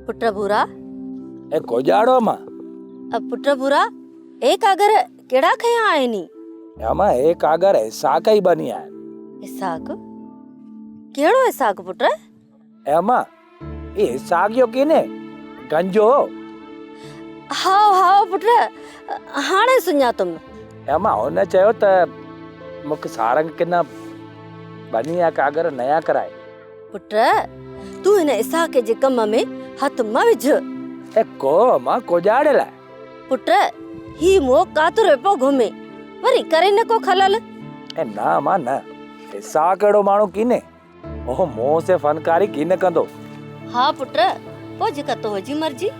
پٽ ڀورا. اي ڪوڄاڙو امان. پٽ ڀورا، اي ڪاڳر ڪهڙا کنيا آهن هي؟ امان اي ڪاڳر اسحاق ئي ٻني آهن. اسحاق؟ ڪهڙو اسحاق پٽ؟ اي امان، هي اسحاق جو ڪينهي، گنجو. هائو هائو پٽ، هاڻي سڃاتم. اي امان، هن چيو ته مون کي سارنگ ڪنا ٻني جا ڪاڳر نيا ڪرائي. پٽ، تون هن اسحاق جي ڪم ۾ هٿ نه وجهه. اي ڪو امان، ڪوڄاڙي لاء. پٽ، هي مئو ڪاترو پيو گهمي، وري ڪري نه ڪو خلل. اي نه امان نه، اسحاق اهڙو ماڻهو ڪينهي. هو مون سي فنڪاري ڪين ڪندو. ها پٽ، پوء جيڪا تنهنجي مرضي.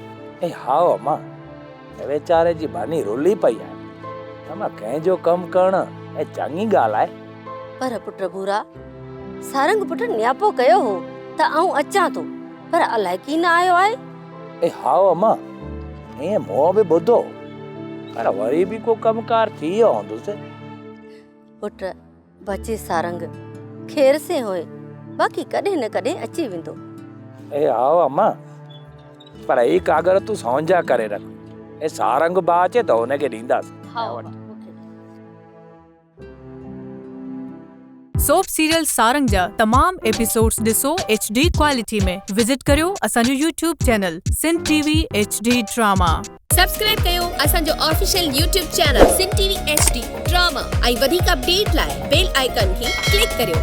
اي هائو امان، ويچاري جي ٻانهي رلي پئي آهي. امان ڪنهن جو ڪم ڪرڻ اي چڱي ڳالهه آهي. پر پٽ ڀورا، سارنگ پٽ نياپو ڪيو هو ته آئون اچان ٿو، پر الائي ڪين آيو آهي. اي هائو امان، ائين مون به ٻڌو، پر وري به ڪو ڪم ڪار ٿي ويو هوندس. پٽ بچي سارنگ خير سين هوئي، باقي ڪڏهن نه ڪڏهن اچي ويندو. اي هائو امان، پر هي ڪاڳر تون سونجا ڪري رک، اي سارنگ ڀاء اچي ته هن کي ڏينداس. هائو امان، مون کي ڏي. سوپ سيريل سارنگ جا تمام ايپيسوڊز ڏسو ايڇ ڊي ڪوالٽي ۾ وزٽ ڪريو اسان جو YouTube channel Sindh T V H D drama. Subscribe ڪيو اسان جو official YouTube channel Sindh T V H D drama ۽ وڌيڪ اپڊيٽ لاء بيل آئيڪان کي ڪلڪ ڪريو.